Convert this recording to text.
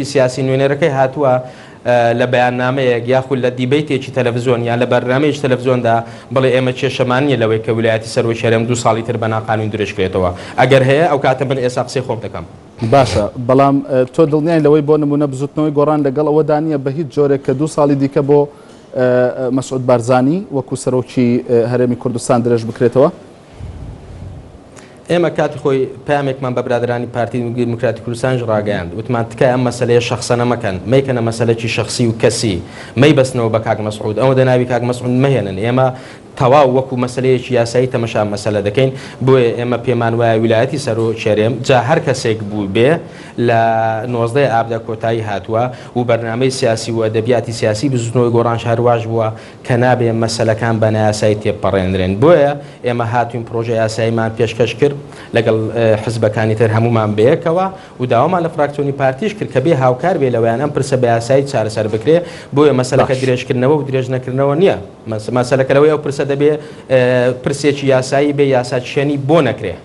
سیاسی نوێنەرەکەی هاتووە لە بەیاننامەیەک یاخود لە دیبەیتێکی تەلەفزیۆن یان لە بەرنامەیەکی تەلەفزیۆندا بڵێ ئێمە کێشەمان نییە لەوەی کە ویلایەتی سەرۆکی هەرێم دوو ساڵی تر بە ناقانوونی درێژکرێتەوە. ئەگەر هەیە ئەو کاتە من ئێستا قسەی خۆم دەکەم. باشە بەڵام تۆ دڵنیای لەوەی بۆ نموونە بزوتنەوەی گۆڕان لەگەڵ ئەوەدا نییە بە هیچ جۆرێک کە دوو ساڵی دیکە بۆ مەسعود بارزانی وەکو سەرۆکی هەرێمی کوردستان درێژ بکرێتەوە؟ ئێمە کاتی خۆی پەیامێکمان بە برادەرانی پارتی دیموکراتی کوردستانیش ڕاگەیاند، وتمان تکایە ئەم مەسەلەیە شەخسەنە مەکەن، مەیکەنە مەسەلەکی شەخسی و کەسی، مەیبەستنەوە بە کاک مەسعود، ئەوەندە ناوی کاک مەسعود مەهێنن، ئێمە تەواو وەکو مەسەلەیەکی یاسایی تەمەشا ئەم مەسەلە دەکەین، بۆیە ئێمە پێمان وایە ویلایەتی سەرۆکی هەرێم جا هەر کەسێک بووبێ لە 19 ئابدا کۆتایی هاتووە و بەرنامەی سیاسی و ئەدەبیاتی سیاسی بزوتنەوەی گۆڕانش هەرواش بووە کە نابێ مەسەلەکان بە نایاسایی تێبپەڕێنرێن بۆیە ئێمە هاتوین پرۆژە یاساییمان پێشکەش کرد لەگەڵ حزبەکانی تر هەموومان بەیەکەوە و داوامان لە فراکسیۆنی پارتیش کرد کە بێ هاوکار بێ لەوەیان ئەم پرسە بە یاسایی چارەسەر بکرێ بۆیە مەسەلەکە باش. درێژکردنەوە و درێژنەکردنەوە نییە مەسەلەکە لەوەی ئەو پرسە دەبێ پرسێکی یاسایی بێ یاساچێنی بۆ نەکرێ.